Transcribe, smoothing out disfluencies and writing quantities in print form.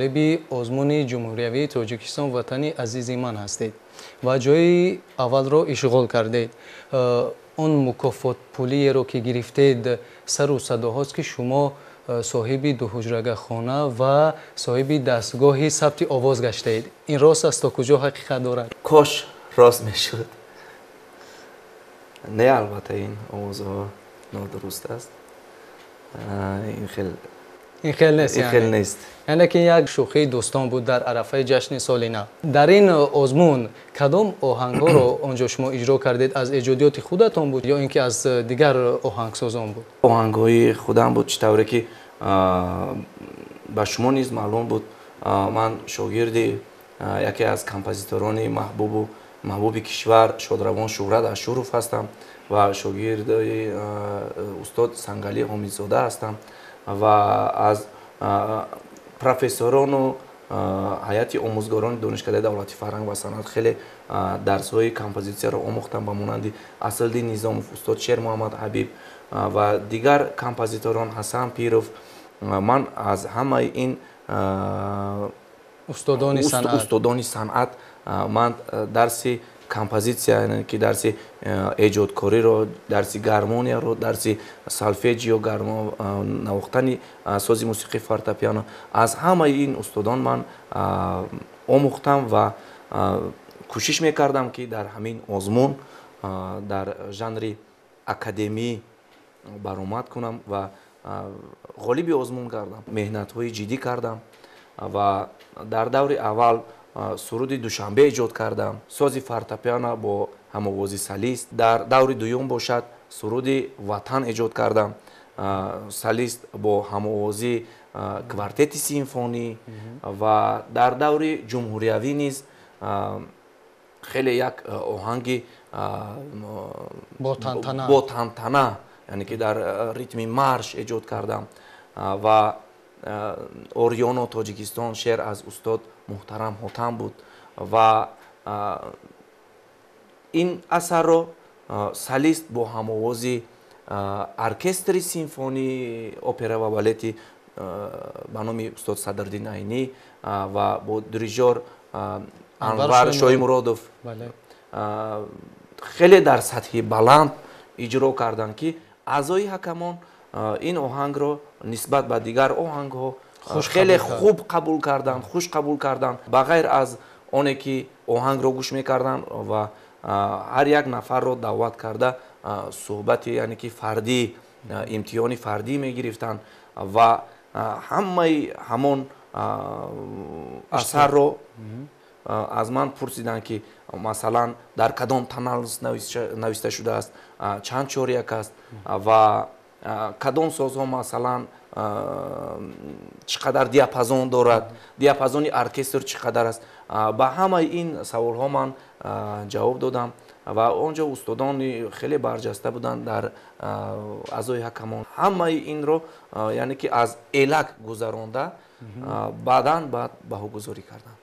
Ғолиби озмуни ҷумҳуриявии Тоҷикистон «Ватани азизи ман» ҳастед ва ҷои аввалро ишғол кардед. Он мукофотпулиеро, ки гирифтед, сару садоҳост, ки шумо соҳиби дуҳуҷрага хона ва соҳиби дастгоҳи сабти овоз гаштаед. Ин рост аст? То куҷо ҳақиқат дорад? Кош рост мешуд. Не, албатта, ин овозҳо нодуруст аст. Ин хел Ин хел нест? Ин хел нест. Яъне ки як шӯхии дӯстон буд дар арафаи ҷашни соли нав. Дар ин озмун кадом оҳангҳоро он ҷо шумо иҷро кардед? Аз эҷодиёти худатон буд ё ин ки аз дигар оҳангсозон буд? Оҳангҳои худам буд. Чӣ тавре ки ба шумо низ маълум буд, ман шогирди яке аз композиторони маҳбубу маҳбуби кишвар, шодравон Шӯҳрат Ашуров ҳастам ва шогирди устод Сангалӣ Ҳомидзода ҳастам ва аз профессорону ҳайати омӯзгорони Донишкадаи давлати фарҳанг ва санъат хеле дарсҳои композитсияро омӯхтам, ба монанди Аслиддин Низомов, устод Шермуҳаммад Ҳабиб ва дигар композиторон, Ҳасан Пиров. Ман аз ҳамаи ин устодони санъат ман дарси композитсия, ки дарси эҷодкориро, дарси гармонияро, дарси солфеҷио, навохтани сози мусиқии фортепиано, аз ҳамаи ин устодон ман омӯхтам ва кӯшиш мекардам, ки дар ҳамин озмун дар жанри академӣ баромад кунам ва ғолиби озмун гардам. Меҳнатҳои ҷиддӣ кардам ва дар даври аввал суруди «Душанбе» эҷод кардам, сози фортепиано бо ҳамовози солист. Дар даври дуюм бошад, суруди «Ватан» эҷод кардам, солист бо ҳамовозии квартети симфонӣ. Ва дар даври ҷумҳуриявӣ низ хеле як оҳанги бо тантана, яъне ки дар ритми марш эҷод кардам ва «Ориёно Тоҷикистон», шеър аз устод муҳтарам Ҳотам буд ва ин асарро солист бо ҳамовози оркестри симфонии опера ва балети ба номи устод Садриддин Айнӣ ва бо дирижёр Анвар Шоимуродов хеле дар сатҳи баланд иҷро карданд, ки аъзои ҳакамон ин оҳангро нисбат ба дигар оҳангҳо хеле хуб қабул карданд, хуш қабул карданд. Ба ғайр аз оне ки оҳангро гӯш мекарданд ва ҳар як нафарро даъват карда, суҳбати, яъне ки фардӣ, имтиҳони фардӣ мегирифтанд ва ҳамаи ҳамон асарро аз ман пурсиданд, ки масалан дар кадом тональность нависта шудааст, чанд чоряк аст ва кадом созҳо, масалан чӣ қадар диапазон дорад, диапазони оркестр чӣ қадар аст. Ба ҳамаи ин саволҳо ман ҷавоб додам ва он ҷо устодони хеле барҷаста буданд дар аъзои ҳакамон. Ҳамаи инро, яъне ки аз элак гузаронда, баъдан баъд баҳогузорӣ карданд.